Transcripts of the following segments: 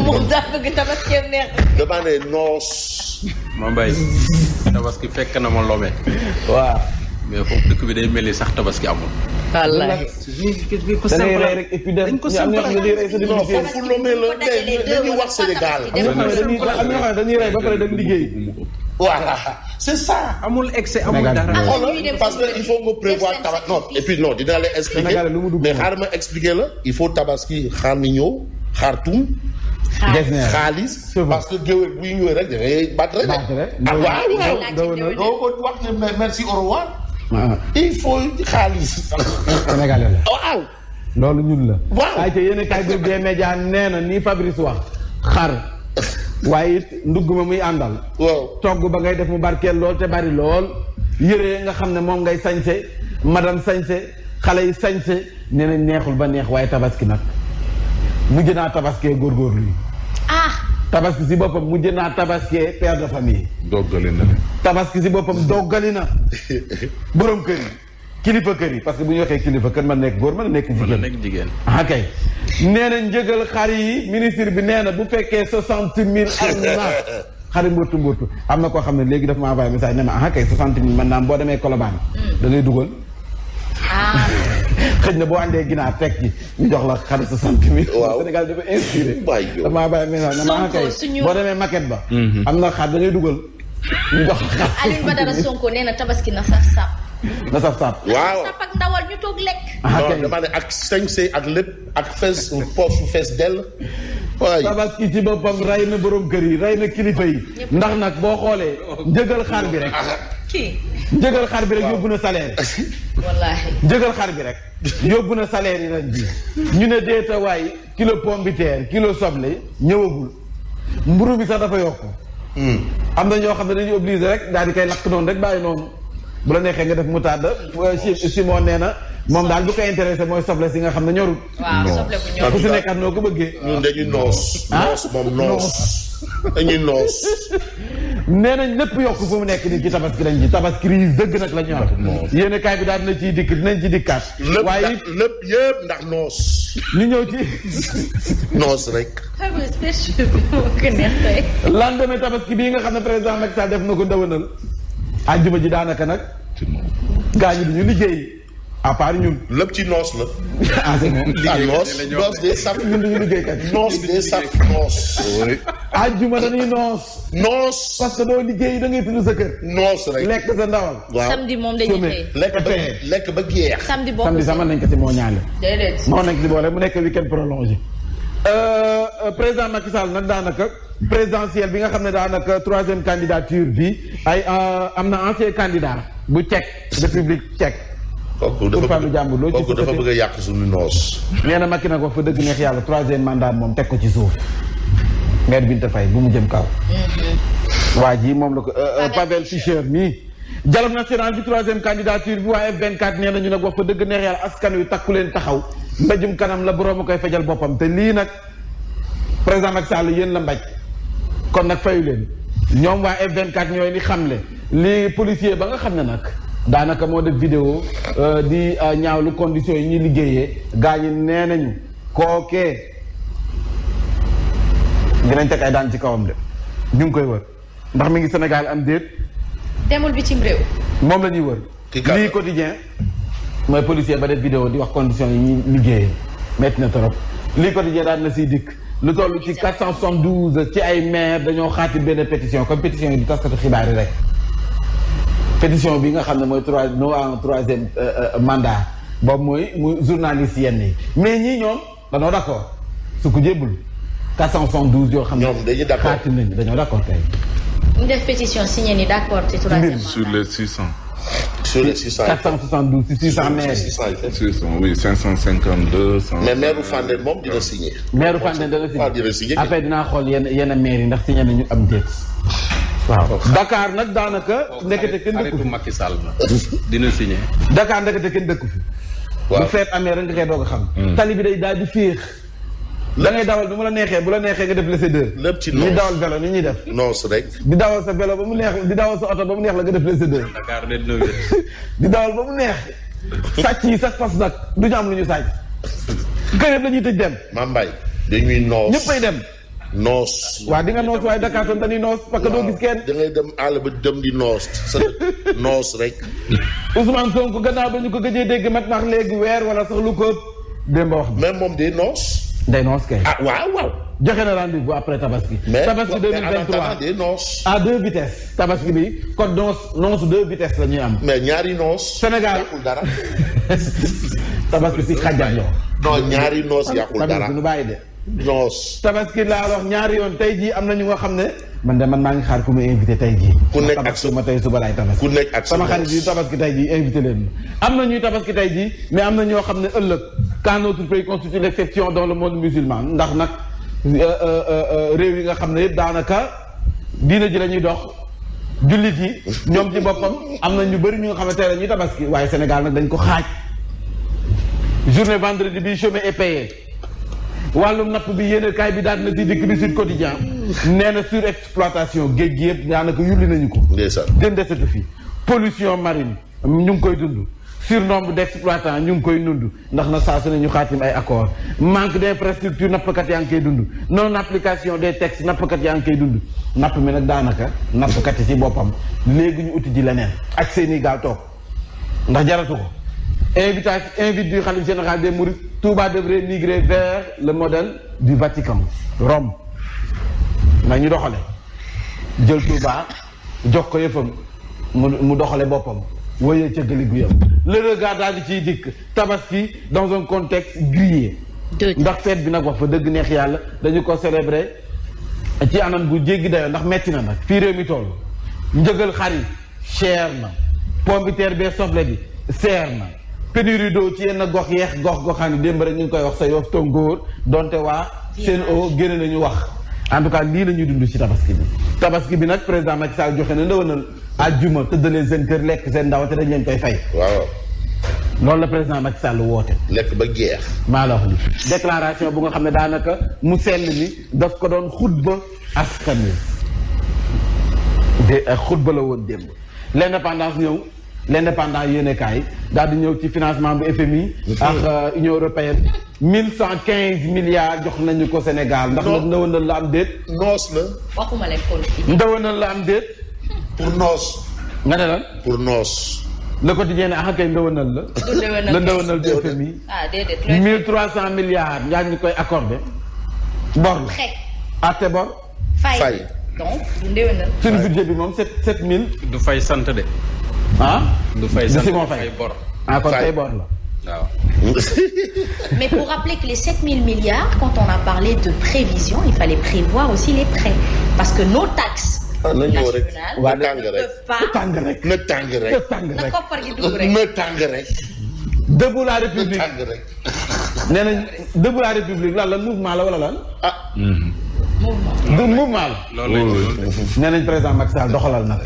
moom daa bëgg tabaski neex. dama ne noos. ma mbay tabaski fekk na ma lome. waaw. mais foofu dëkk bi day mel ni sax tabaski amul. wallaahi. da ngay rey rek et puis dem ñu am ñoo xam ne dañuy rey sa dem non liggéey. foofu lomé la dañuy wax Sénégal. am na ñoo xam ne dañuy rey ba pare dem liggéey. voilà c'est ça. amul excès amul dara. xoolal parce que il faut nga prévoir tabaski non et puis non dina la expliquer mais xaar ma expliquer la il faut tabaski xaar mi ñëw xaar tum. xaalis parce que géwél buy ñëwee rek dafay battre rek. ah waaw doo ko wax ne merci au revoir. il faut xaalis. Sénégalais la. waaw. loolu ñun la. waaw ay ca yéen kay groupe des médias nee na ni Fabrice wax xar waaye it ndugg ma muy àndal. waaw togg ba ngay def mu barkeel lool te bari lool yére nga xam ne moom ngay sañse madame sañse xale yi sañse nee na neexul ba neex waaye tabaski nag mujj naa tabaskee góorgóorlu yi. tabaski si boppam mujj naa tabaskee père de famille. doggali na de. tabaski si boppam doggali na borom kër yi kilifa kër yi parce que bu ñu waxee kilifa kër man nekk góor man nekk jigéen. ah kay nee na njëgal xar yi ministre bi nee na bu fekkee 60 000 am na xari mbootu am na koo xam ne léegi dafa ma envoyé message ne ma ah kay 60 000 man naam boo demee Colobane da lay dugal. xëj na boo àndee ginaar teg ci ñu jox la xar 60 000. waaw Sénégal dafa inspiré. dafa maa bàyyi message ne ma ah kay boo demee maquette ba. am na xar da ngay dugal ñu jox la xar. Alioune Badara Sonko nee na tabaski na saf-saf. na saf-saf. waaw saf ak ndawal ñu toog lekk. non dama ne ak sañse ak lépp ak fees poche fees dell. waay tabaski ci boppam rey na borom kër yi rey na kilifa yi. ndax nag boo xoolee njëgal xar bi rek. njëgal xar bi rek yóbbu na salaire. wallaahi. njëgal xar bi rek yóbbu na salaire yi ren ji ñu ne deeta waay kilo pomme de terre kilo soble ñëwagul mburu bi sax dafa yokk. am na ñoo xam ne dañuy obligé rek daal di koy lakk noonu rek bàyyi noonu bu la neexee nga def moutarde Simon nee na moom daal bu ko intéressé mooy soble si nga xam ne ñorul. waaw soble bu ñorul ku si nekkat noo ko bëggee. ñun dañuy noos. noos moom noos. dañuy noos. nee nañ lépp yokk fu mu nekk nii ci tabaski lañ ji tabaski riis dëgg nag la ñu am. yéen kaay bi daal dina ciy dikk dinañ ci dikkaat. waaye lépp yëpp ndax noos. ñu ñëw ci. noos rek. lendemain tabaski bii nga xam ne président Macky Sall def na ko ndawanal. àjjuma ji daanaka nag. gaa ñi duñu liggéey. à part ñun. lépp ci noos la. ah c'est bon. noos day saf. ñun duñu liggéeykat. noos day saf noos. àjjuma dañuy noos. noos. parce que doo liggéey da ngay tudd sa kër. noos rek lekk sa ndawal. waaw samedi moom dañuy xëy. lekk ba jeex. samedi boobu samedi sax mën nañ ko si moo ñaale. déedéet. moo nañ ko si boole mu nekk week-end prolongé. président Macky Sall nag daanaka présidentielle bi nga xam ne daanaka troisième candidature bi ay am na ancien candidat bu Tchèque république tchèque. kooku dafa bëgg a yàq suñu noos. nee na Macky nag wax fa dëgg neex yàlla troisième mandat moom teg ko ci suuf. maire Binta Faye bu mu jëm kaw. waa ji moom la ko Pavel Fischer mii. dialogue national bi troisième candidature bi waa F24 nee nañu nag wax fa dëgg neex yàlla askan wi takku leen taxaw. mbéjum kanam la borom a koy fajal boppam te lii nag président Macky Sall yéen la mbaj kon nag fayu leen ñoom waa F24 ñooy ni xamle lii policier ba nga xam ne nag daanaka moo def vidéo di ñaawlu conditions yi ñuy liggéeyee gaa ñi nee nañu kookee dinañ teg ay daan ci kawam de ñu ngi koy wër ndax mi ngi Sénégal am déet. demul bitim réew. moom la ñuy wër. lii quotidien mooy policier ba def vidéo di wax conditions yi ñuy liggéeyee metti na trop lii quotidien daal na siy dikk lu toll ci 472 ci ay maire dañoo xaati benn pétition comme pétition yi di taskatu xibaar yi rek pétition bi nga xam ne mooy troisième mandat boobu muy journaliste yenn yi mais ñii ñoom dañoo d'accord su ko jébbul 472 yoo xam ne ñoom dañuy d'accord xaati nañu dañoo d'accord kay. ñu def pétition signé ni d'accord ci troisième mandat. sur les 600. sur les 600 472 ci 600 maires. 600 oui 552. 100. mais maire bu Fandène moom dina signé. maire bu Fandène dina signé. après dinaa xool yenn maire yi ndax signé nañu am déet. waaw Dakar nag daanaka. ndekete kenn dëkku fi Macky Sall dina signé. Dakar ndekete kenn dëkku fi. waaw bu feet amee rek nga koy doog a xam. tali bi day daal di féex. da ngay dawal bu mu la neexee bu la neexee nga def laissez-faire. lépp ci noos ñi dawal vélo ni ñuy def. noos rek. di dawal sa vélo ba mu neex di dawal sa oto ba mu neex la nga def laissez-faire. Dakar de 9. di dawal ba mu neex. sàcc yi sax fas nag du ñu am lu ñu sàcc. kër yëpp la ñuy tëj dem. Mambay dañuy noos. ñëppay dem. noos. waaw di nga noos waaye Dakar tam dañuy noos parce que doo gis kenn. da ngay dem àll ba dem di noos sa noos rek. Ousmane Sonko gannaaw ba ñu ko gëjee dégg mat ndax léegi weer wala sax lu ko démb wax. même moom day noos. day noos kay. ah waaw. joxe na rendez-vous après Tabaski. Tabaski 2023 day noos. à 2 vitesses. Tabaski bi kon noos 2 vitesses la ñuy am. mais ñaari noos. Sénégal yàqul dara. Tabaski si xajal yoo. non ñaari noos yàqul dara Tabaski nu bàyyi de. noos. Tabaski laa wax ñaari yoon tey jii am na ñu nga xam ne. man maa ngi xaar ku ma invité tey jii. ku nekk ak sa ma tey suba laay Tabaski. ku nekk ak sa sama xarit yi Tabaski tey jii invité leen. am na ñuy Tabaski tey jii mais am na ñoo xam ne ëllëg. quand notre pays constitue l'exception dans le monde musulman ndax nag réew yi nga xam ne yëpp daanaka diina ji la ñuy dox. jullit yi ñoom ci boppam am na ñu bëri ñu nga xam ne tey la ñuy Tabaski waaye Sénégal nag dañ ko xaaj. journée vendredi bi chômé et payé. wàllum napp bi yéen kaay bi daal na ci dikk bi Sud Quotidien nee na surexploitation géej gi yëpp daanaka yulli nañu ko. ndeysaan gën desatu fi pollution marine ñu ngi koy dund. surnombre d'exploitants ñu ngi koy dund ndax na saa su ne ñu xaatim ay accord manque d'infrastructure nappkat yaa ngi koy dund non application des textes nappkat yaa ngi koy dund. napp mi nag daanaka nappkat yi ci boppam léegi ñu uti ji leneen ak seeni gaal toog ndax jaratu ko. invite du khalife général des Mourides, Touba devrait migrer vers le modèle du Vatican, Rome. na ñu doxale jël Touba jox ko yëfam mu doxale boppam wéyee ca gëli gu yam le regard daal di ciy dikk Tabaski dans un contexte grillé ndax fête bi nag wax fa dëgg neex yàlla dañu ko célébrer ci anam gu jéggi dayoo ndax metti na nag fii réew mi toll njëgal xar yi cher na pomme de terre bee soble bi seer na pénurie d'eau ci yenn gox yeex goxaan yi démb rek ñu ngi koy wax sa Yoff Tongoor donte waa Sen'Eau génne nañu wax en tout cas lii la ñuy dund ci tabaski bi nag président Macky Sall joxe na ndëwanal àjjuma tëddalee seen kër lekk seen ndaw te dañ leen koy fay. waaw. loolu la président Macky Sall woote. lekk ba jeex. maa la wax li déclaration bu nga xam ne daanaka mu sell ni daf ko doon xutba askan wi de xutba la woon démb l'indépendance ñëw. l'indépendant yéenekaay daal di ñëw ci financement bu FMI ak Union européenne 1115 milliards jox nañu ko Sénégal ndax nag ndawanal la am déet noos la waxuma leen politique ndawanal la am déet pour noos nga ne lan pour noos le quotidien ne kay ndawanal la la ndawanal du FMI 1300 milliards yaa ñu koy accordé bor la atte bor fay donc du ndawanal suñu budget bi moom 7000 du fay sant de du fay sant fay bor. kon fay bor la. waaw. Mais pour rappeler que les 7000 milliards, quand on a parlé de prévision, il fallait prévoir aussi les prêts. Parce que nos taxes nationales ne peuvent pas... na tàng rek. na koppar gi dugg rek. na tàng rek. debout la république na tàng rek. nee nañ debout la république lan la mouvement la wala lan. mouvement la. loolu nee nañ président Macky Sall doxalal nag.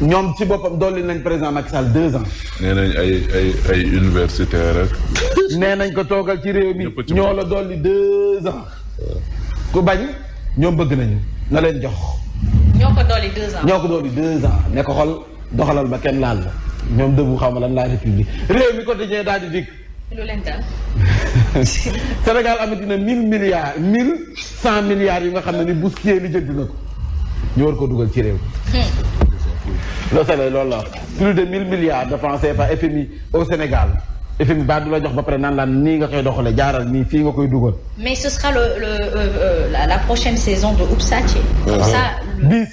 ñoom ci boppam dolli nañ président Macky Sall 2 ans. nee nañ ay universitaire rek. nee nañ ko toogal ci réew mi ñoo la dolli 2 ans. ku bañ ñoom bëgg nañu na leen jox. ñoo ko dolli 2 ans. ñoo ko dolli 2 ans ne ko xol doxalal ba kenn laal la ñoom dëggu xaw ma lan la république réew mi ko dajee daal di dikk. lu leen dal. Sénégal amati na 1000 milliards 1100 milliards yi nga xam ne ni Bousquier li jënd na ko ñu war ko dugal ci réew. loolu la plus de 1000 milliards de francs CFA FMI au Sénégal FMI ba du la jox ba pare naan la nii nga koy doxalee jaaral nii fii nga koy dugal. mais ce sera la prochaine saison de Oupsathie. comme ça bis.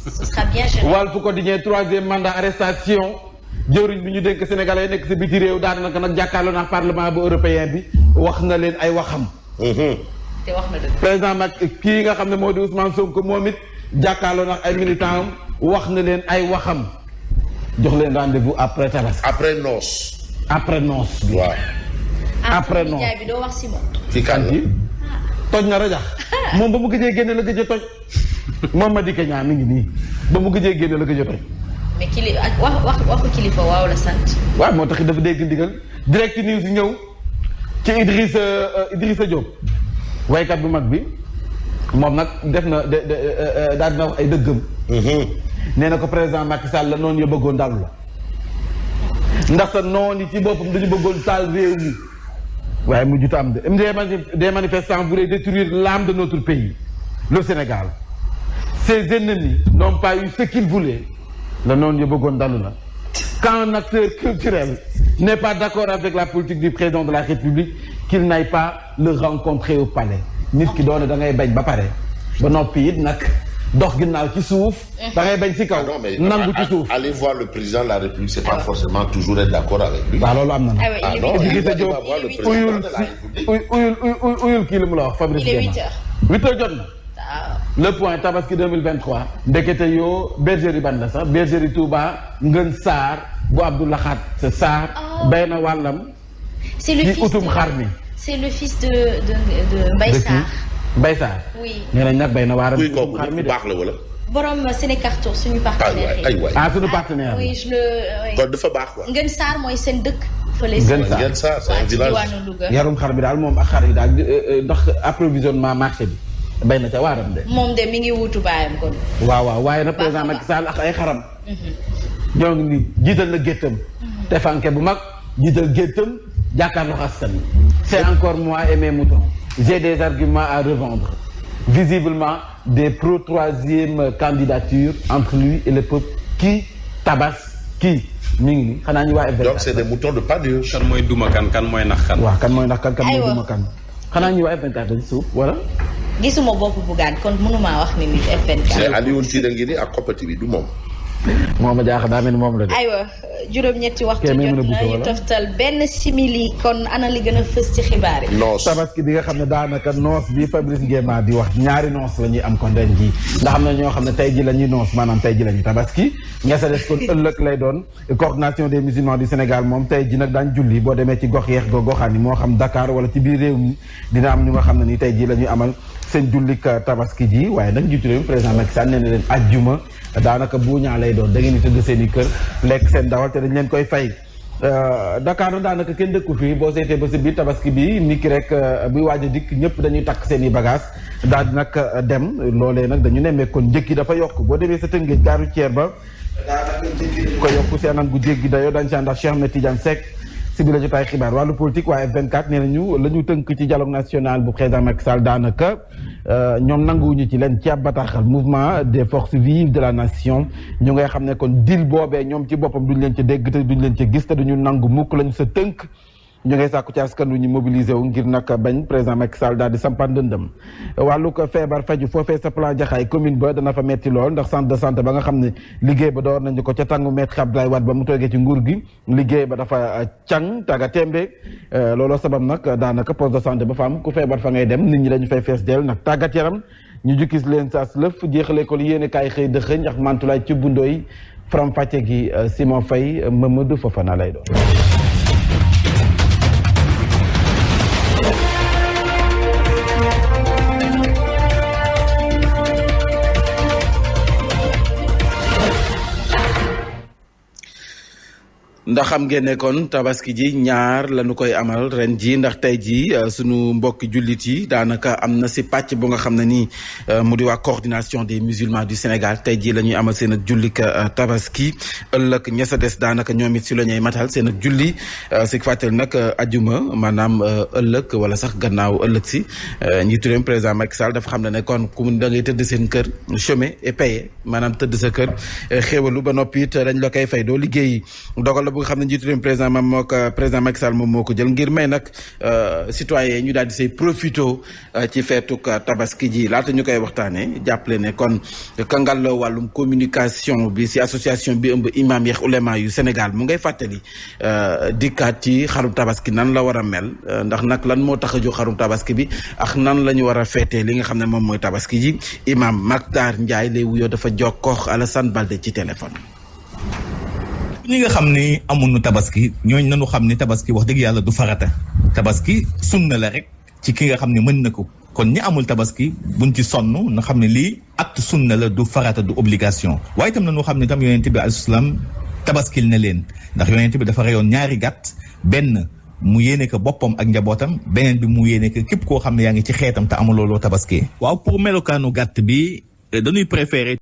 ce sera bien géré. Walf Quotidien 3e mandat arrestation jëwriñ bi ñu dénk Sénégalais yi nekk si biti réew daanaka nag jàkkaarloo na parlement bu européen bi wax na leen ay waxam. te wax na dëgg. président Macky kii nga xam ne moo di Ousmane Sonko moom it jàkkaarloo na ay militants am wax na leen ay waxam jox leen rendez-vous après Tabaski. après noos. après noos. waaw. après noos bi doo wax si moom. ci kan la toj na rajax moom ba mu gëjee génne la gëj a toj moom ma dikke ñaa mi ngi nii ba mu gëjee génne la gëj a toj. mais waxu kilifa waaw la sant. waaw moo tax dafa dégg ndigal direct news ñëw ci Idrissa Diop waykat bu mag bi moom nag def na daal dina wax ay dëggam. nee na ko président Macky Sall la noonu ya bëggoon dalu la ndax sa noon yi ci boppam dañu bëggoon taal réew mi waaye mujjut am des manifestants voulaient détruire l'âme de notre pays le Sénégal. Ses ennemis n'ont pas eu ce qu'ils voulaient la noonu yo bëggoon dalu la. Quand un acteur culturel n'est pas d'accord avec la politique du président de la République qu'il n'aille pas le rencontrer au palais nit ki doone da ngay bañ ba pare ba noppi it nag dox ginnaaw ci suuf da ngay bañ ci kaw nangu ci suuf. Aller voir le président de la République c'est pas forcément toujours être d'accord avec lui. waaw loolu am na nag. uyul kii li mu la wax Fabrice Guémé 8h jot na. Le point Tabaski 2023 ndekete yoo bergerie ban la sax bergerie Touba Ngën Sarr bu Abdoulahat Sarr bay na wàllam. C'est le fils utum xar mi. C'est le fils de Mbaye Sarr. Mbaye Sarr. Oui. nee nañ nag bay na waaram utum xar mi de baax la wala. borom Sénécartour suñu partenaire. Suñu partenaire. Oui kon dafa baax quoi. Ngën Sarr mooy seen dëkk. fële Ngën Sarr c'est un village. yarum xar mi daal moom ak xar yi daal ndax approvisionnement marché bi. bay na ca waaram de. moom de mi ngi wutu baayam kon. waaw waaye nag président Macky Sall ak ay xaram. ñoo ngi nii jiital na géttam. te fanke bu mag jiital géttam jàkkaarloo askan wi. c'est encore moi et mes moutons. J'ai des arguments à revendre. Visiblement des pro-troisième candidature entre lui et le peuple qui tabasse qui mi ngi nii xanaa ñu waa F24. donc c'est des moutons de Pader. kan mooy duma kan mooy nax kan. waaw kan mooy nax kan mooy duma kan. xanaa ñu waa F24 dañ suuf wala. gisuma bopp Bougane kon mënumaa wax ni nit F24. c'est Alioune Tine ngi ni ak coppite bi du moom. moom a jaaxal daa mel ni moom la de. aywa juróom-ñetti waxtu jot na ñu toftal benn simili kon ana li gën a fës ci xibaar yi. noos tabaski bi nga xam ne daanaka noos bi Fabrice Guémé di wax ñaari noos la ñuy am kon ren ji ndax am na ñoo xam ne tey ji la ñuy noos maanaam tey ji la ñuy tabaski nga sa des kon ëllëg lay doon coordination des musulmans du Sénégal moom tey ji nag daan julli boo demee ci gox yeex goxaan yi moo xam Dakar wala ci biir réew mi dina am ñu nga xam ne ni tey ji la ñuy amal seen jullik tabaski ji waaye nag njiitu réew mi président Macky Sall nee na leen ajjuma daanaka bu ñaa lay doon da ngeen di tëdd seen i kër lekk seen dawal te dañ leen koy fay Dakar na daanaka kenn dëkku fii boo seetee ba si biir tabaski bi nit ki rek buy waaj a dikk ñëpp dañuy takk seen i bagage daal di nag dem loolee nag dañu nemmee kon njëkk yi dafa yokk boo demee sa Tëngéej gare routière ba daanaka njëkk yi ko yokk si anam gu jéggi dayoo dañ si ànd ak Cheikh Ahmed Tidiane Seck si bi la jotaay xibaar wàllu politique waaye F24 nee nañu la ñu tënk ci dialogue national bu président Macky Sall daanaka ñoom nanguwuñu ci leen ci ab bataaxal mouvement des forces vives de la nation ñu ngay xam ne kon deal boobee ñoom ci boppam duñ leen ca dégg te duñ leen ca gis te duñu nangu mukk lañu sa tënk ñu ngay sàkku ci askan wi ñu mobilisé wu ngir nag bañ président Macky Sall daal di sampan dëndëm wàllu ko feebar faju foofee sa plan Jaxaay commune ba dana fa metti lool ndax centre de santé ba nga xam ne liggéey ba door nañu ko ca tàngu maître Abdoulaye Wade ba mu toogee ci nguur gi liggéey ba dafa càng tàgga tembe looloo sabab nag daanaka poste de santé ba fa am ku feebar fa ngay dem nit ñi dañu fay fees del nag tàggat yaram ñu jukkis leen saas lëf jeexalee ko li yéene kaay xëy dëxëñ ak mantulaay ci bundooy faram fàcce gi Simon Faye Mamadou Fofana lay doon. ndax xam ngeen ne kon tabaski ji ñaar lañu koy amal ren ji ndax tey ji sunu mbokki jullit yi daanaka am na si pàcc bu nga xam ne nii mu di waa coordination des musulmans du Sénégal tey ji la ñuy amal seen ak jullik tabaski ëllëg ña sa des daanaka ñoom it si la ñuy matal seen ak julli si fàttali nag ajuma maanaam ëllëg wala sax gannaaw ëllëg si njiitu réew président Macky Sall dafa xam ne kon ku da ngay tëdd seen kër chômer et payer maanaam tëdd sa kër xéwalu ba noppi it dañ la koy fay doo liggéey dogal la bu nga xam ne njiitu réew président moom moo ko président Macky Sall moom moo ko jël ngir may nag citoyen ñu daal di say profito ci feetuk tabaski ji laata ñu koy waxtaanee jàppale ne kon kangal wàllum communication bi si association bi ëmb imam yeex ulema yu Sénégal mu ngay fàttali dikkaat ci xarum tabaski nan la war a mel ndax nag lan moo tax a jóg xarum tabaski bi ak nan la ñu war a feetee li nga xam ne moom mooy tabaski ji imam Mactar Ndiaye lay wuyoo dafa jokkoo Alassane Balde ci téléphone. ñi nga xam ne amuñu tabaski ñooñ nañu xam ne tabaski wax dëgg yàlla du farata tabaski sunna la rek ci ki nga xam ne mën na ko kon ñi amul tabaski buñ ci sonn na xam ne lii acte sunna la du farata du obligation waaye itam nañu xam ne tam yonent bi alayhi salaam tabaskil na leen ndax yonent bi dafa reyoon ñaari gàtt benn mu yéene ko boppam ak njabootam beneen bi mu yéene ko képp koo xam ne yaa ngi ci xeetam te amuloo loo tabaskee waaw pour melokaanu gàtt bi dañuy préférer